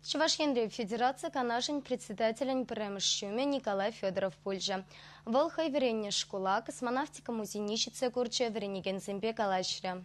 Чӑваш Енре Федераци Канашӗн председателӗн пӗрремӗш ҫумӗ Николай Федоров пулчӗ. Вӑл хӑй вӗреннӗ шкула, космонавтика музейне ҫитсе курчӗ, вӗренекенсемпе калаҫрӗ.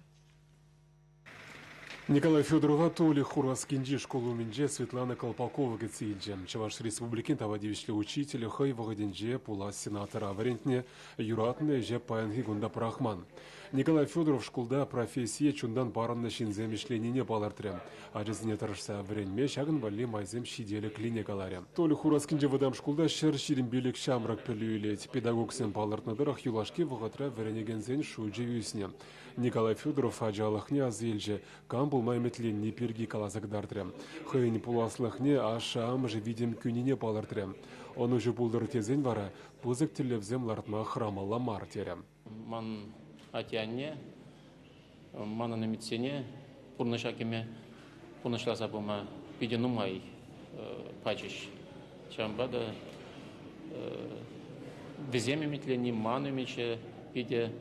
Николай Федорова Толи Хураскинчи шкул умӗнче Светлана Колпакова кӗтсе илчӗ. Чӑваш Республикин тава тивӗҫлӗ учителӗ хӑй вӑхӑтӗнче пулас сенатора вӗрентнӗ, юратнӑ ӗҫе паянхи кун та пӑрахман. Николай Федоров шкулта профессие чунтан парӑннӑ ҫынсем ӗҫленине палӑртрӗ. Ачасене тӑрӑшса вӗренме ҫакӑн валли майсем ҫителӗклине каларӗ. Толи Хураскинчи вӑтам шкулта 125 ҫамрӑк пӗлӳ илет. Педагогсем палӑртнӑ тӑрӑх, юлашки вӑхӑтра вӗренекенсен шучӗ ӳснӗ. Николай Федоров ачалӑхне аса илчӗ, кам пулма ӗмӗтленни пирки каласа кӑтартрӗ. Хӑйӗн пуласлӑхне ашшӗ-амӑшӗ витӗм кӳнине палӑртрӗ. Ӑнӑҫу пултӑр тесен вара пысӑк тӗллевсем лартма хӑрамалла мар терӗ. Ман атте-анне манӑн ӗмӗтсене пурнӑҫа кӗме, пурнӑҫласа пыма питӗ нумай пачӗҫ. Ҫавӑнпа та вӗсем ӗмӗтленни ман ӗмӗчӗ питӗ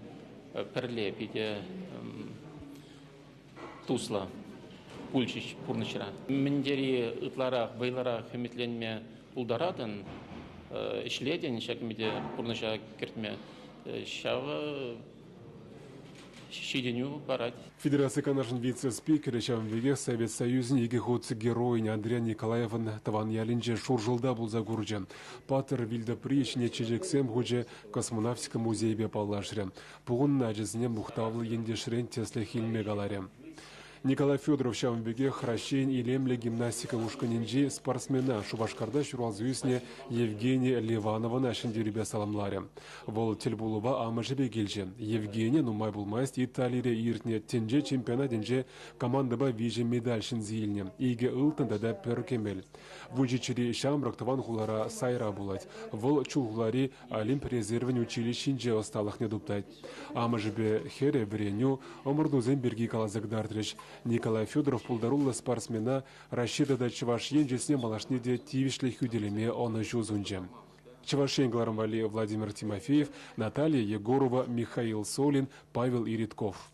пӗрле, питӗ туслӑ пулчӗҫ пурнӑҫра. Мӗн тери ытларах, вӑйлӑрах ӗмӗтленме пултаратӑн, ӗҫлетӗн ҫак ӗмӗте пурнӑҫа кӗртме, ҫавӑ ҫитӗнӳ парать. Федераци Канашӗн вице-спикерӗ ҫавӑн пекех Совет Союзӗн икӗ хут геройӗн Андриян Николаевӑн тӑван ялӗнче Шуршӑлта пулса курчӗ. Паттӑр вилтӑпри ҫине чечексем хучӗ, космонавтика музейӗпе паллашрӗ. Пухӑннӑ ачасене мухтавлӑ ентешрен тӗслӗх илме каларӗ. Николай Федоров ҫавӑн пекех Раҫҫейӗн илемлӗ гимнастика ушкӑнӗнчи спортсмена Шупашкарта ҫуралса ӳснӗ Евгения Ливановӑна ҫӗнтерӳпе саламларӗ. Вӑл тӗлпулӑва амӑшӗпе килчӗ. Евгения нумай пулмасть Италире иртнӗ тӗнче чемпионатӗнче командӑпа виҫӗ медаль ҫӗнсе илнӗ, икӗ ылтӑн тата пӗр кӗмӗл. Вунҫиччӗри ҫамрӑк тӑван хулара сайра пулать. Вӑл Чулхулари Олимп резервӗн училищинче ӑсталӑхне туптать. Амӑшӗпе хӗрӗ вӗренӳ, ӑмӑртусем пирки каласа кӑтартрӗҫ. Николай Федоров пултаруллӑ спортсмена Раҫҫей тата Чӑваш Ен чысне малашне те тивӗҫлӗ хӳтӗлеме ӑнӑҫу сунчӗ. Чӑваш Ен кӑларӑм валли Владимир Тимофеев, Наталья Егорова, Михаил Солин, Павел Иритков.